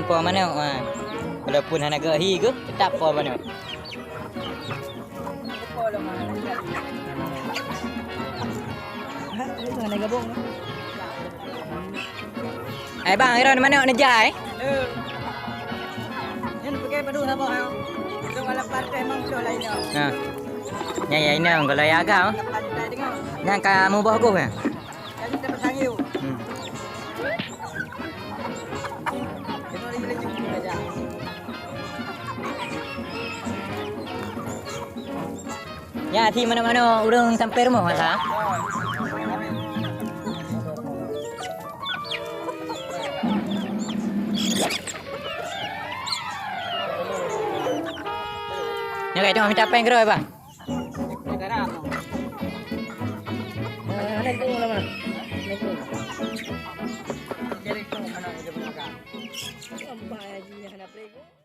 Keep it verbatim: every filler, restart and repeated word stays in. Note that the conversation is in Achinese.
Po manok, ha. Walaupun hana geuhi geuh, tetap po manok. Hai bang, iron manok neujai. Nyan pakai padu saboh, ya. Itu kalau partai memang betul lainnya. Nah. Nyan ya inong kalau ya agam. Kalau partai dengar. Nyan ka muboh goh ya. Jadi kita bertanggung. Hmm. Kita lagi lagi saja. Nyan, si manoe-manoe ureueng sampai rumoh, masa? Nyan, kai tengok mita péng keudroe, Bang. Sampai haji hana prego.